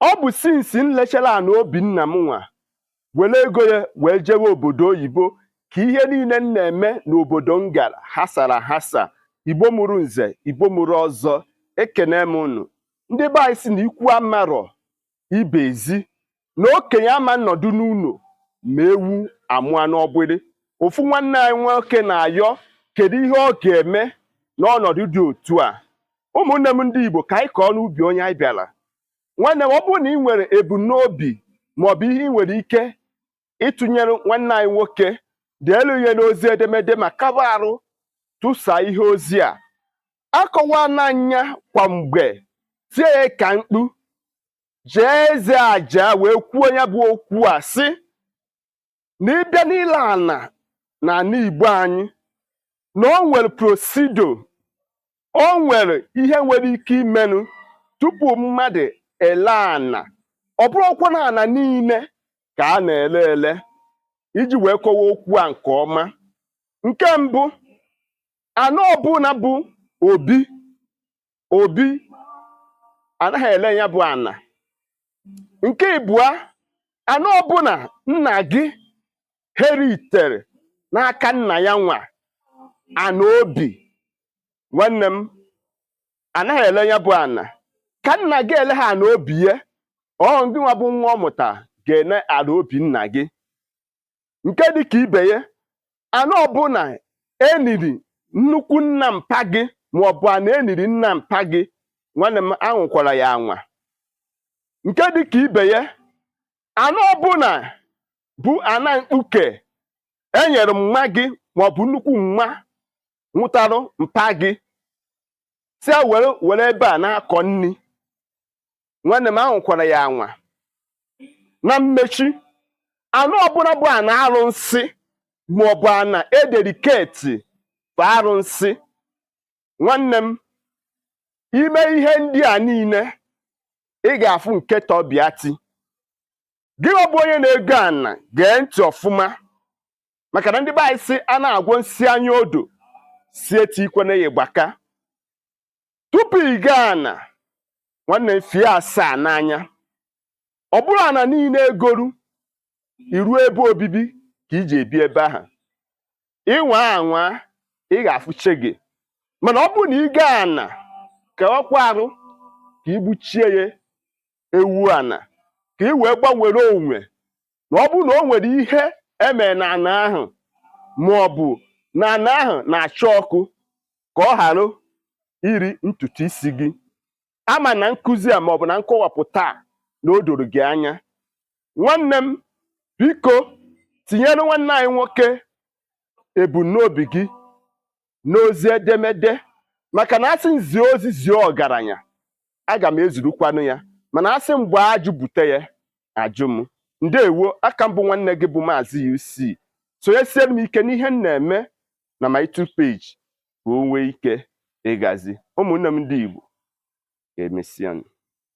Ọ bụ since m lechara ana obi nna m nwa were ego ya wee jewe obodo oyibo ka ihe niile m na-eme n'obodo m gara hasara hasa. Igbo mụrụ nze, Igbo mụrụ ọzọ, ekene m unu. Ndị be anyị si na ikwu amarọ ibe ezi na okenye ama nnọdụ n'ụlọ ma ewu amụọ n'ọgbịrị. Ofu nwanne anyị nwoke na-ayọ, kedu ihe ọ ga-eme n'ọnọdụ dị otu a? Ụmụnne m ndị Igbo, ka anyị kọọ n'ubi onye anyị bịara. Nwanne m, ọ bụrụ na ị nwere ebumnobi maọbụ ihe ị nwere ike ịtụnyere nwanne anyị nwoke, deelu ihe n'ozi edemede ma kaba arụ tụsaa ihe ozi a. Akọwana anya kwa mgbe tie ya ka mkpu jee eze aja wee kwuo ya bụ okwu a sị na ịbịa n'ile ana na ana Igbo anyị na o nwere procedure, o nwere ihe nwere ike imenụ tupu mmadụ ele ana. Ọ bụrụkwa na ana niile ka a na-ele ele. Iji wee kọwaa okwu a nke ọma, nke mbụ, ana ọbụla bụ obi obi anaghị ele ya bụ ana. Nke ịbụa, ana ọbụla nna gị heritere n'aka nna ya nwa, ana obi, nwanne m, anaghị ele ya bụ ana. Ka nna gị ele ha ana obi ya, ọ gị nwa bụ nwa ọ mụta ga-ene ala obi nna gị. Nke dị ka ibe ya, ana ọbụla eniri nnukwu nna mpa gị maọbụ ana eniri nna mpa gị, nwanne m, anwụkwara ya anwa. Nke dị ka ibe ya, ana ọbụla bụ ana mkpuke enyere mma gị maọbụ nnukwu mma nwụtarụ mpa gị si were were ebe a na-akọ nri, nwanne m, anwụkwara ya anwa. Na mmechi, ana ọbụla bụ ana arụnsị maọbụ ana e-dedicate bụ arụnsị, nwanne m, ime ihe ndị a niile ị ga-afụ nke tọbịati gị. Ọ bụ onye na-ego ana, gee ntị ọfụma, maka na ndị be anyị sị a na-agwọ nsị anya odo si eti ikwene ya ịgbaka tupu ị gaa ana. Nwanne m, fie asaa n'anya. Ọ bụrụ ana niile egoru iruo ebe obibi ka iji ebi ebe ahụ, ịnwa anwa ị ga-afụche gị. Mana ọ bụrụ na ị gaa ana, kewakwa arụ ka igbuchie ya ewu ana ka ị wee gbanwere onwe na ọ bụrụ na o nwere ihe emere na ana ahụ ma ọ bụ na ana ahụ na-acha ọkụ, ka ọ ghara iri ntutu isi gị. Ama na nkụzi a maọbụ na nkọwapụta a na o doro gị anya. Nwanne m, biko tinyere nwanne anyị nwoke ebumnobi gị n'ozi edemede, maka na asị m zie ozi zie ọgaranya, aga m ezurukwanụ ya. Mana asị m gbaa ajụ bute ya ajụ m. Ndewo. Aka mbụ, nwanne gị bụ Maazị UC. Sonyesiere m ike n'ihe m na-eme na my YouTube page ka o nwee ike ịgazi. Ụmụnne m ndị Igbo, ka emesịanụ.